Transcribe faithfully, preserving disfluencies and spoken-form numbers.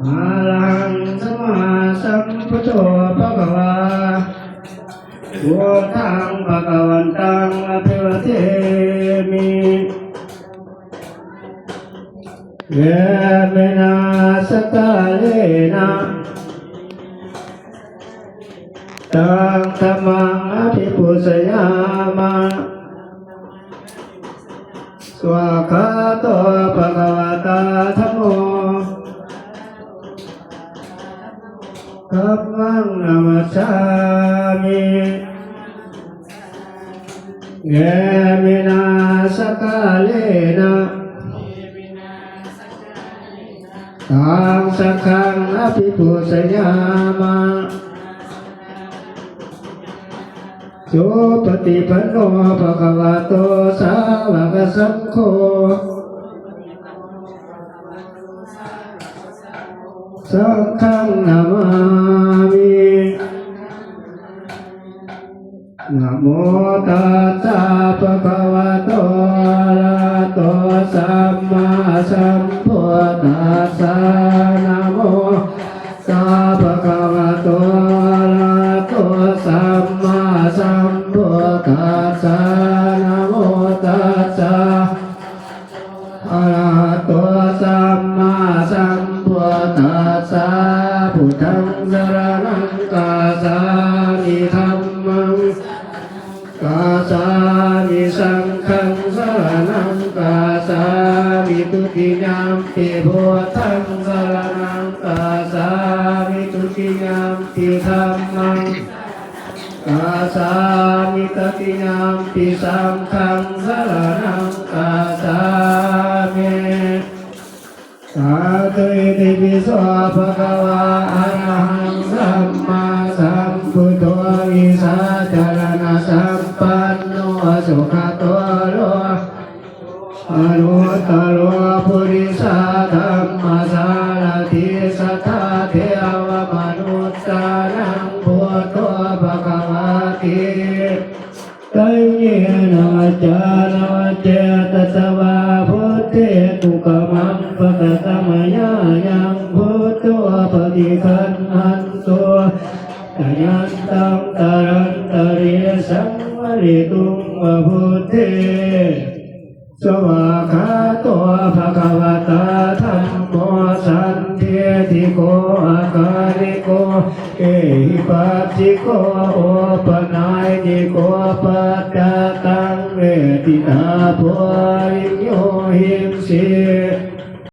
Arahaṃ sammāsambuddho bhagavā. Buddhaṃ bhagavantaṃ abhivādemi. Iminā sakkārena taṃ dhammaṃ abhipūjayāma. Svākkhāto bhagavatā dhammo. Dhammaṃ namassāmi. Iminā sakkārena taṃ saṅghaṃ abhipūjayāma. Supaṭipanno bhagavato sāvakasaṅgho. Saṅghaṃ namāmi. Namo tassa bhagavato arahato sammāsambuddhassa. Namo tassa bhagavato arahato sammāsambuddhassa. Namo tassa arahato sammāsambuddhassa. Buddhaṃ saraṇaṃ gacchāmi. Dhammaṃ gacchāmi. Saṅghaṃ saraṇaṃ gacchāmi. Dutiyampi buddhaṃ saraṇaṃ gacchāmi. Dutiyampi dhammaṃ gacchāmi. Tatiyampi saṅghaṃ saraṇaṃ gacchāmi. Sādhu. Itipi so bhagavā arahaṃ sammāsambuddho vijjācaraṇasampanno sugato lo anuttaro purisadammasārathi satthā devamanussānaṃ buddho bhagavāti. Yena vācāya va cetasā vā buddhe kukammaṃ pakataṃ mayā yaṃ buddho paṭiggaṇhatu accayantaṃ kālantare saṃvarituṃ va buddhe. Svākkhāto bhagavatā dhammo sandiṭṭhiko akāliko ehipassiko opanayiko paccattaṃ veditabbo viññū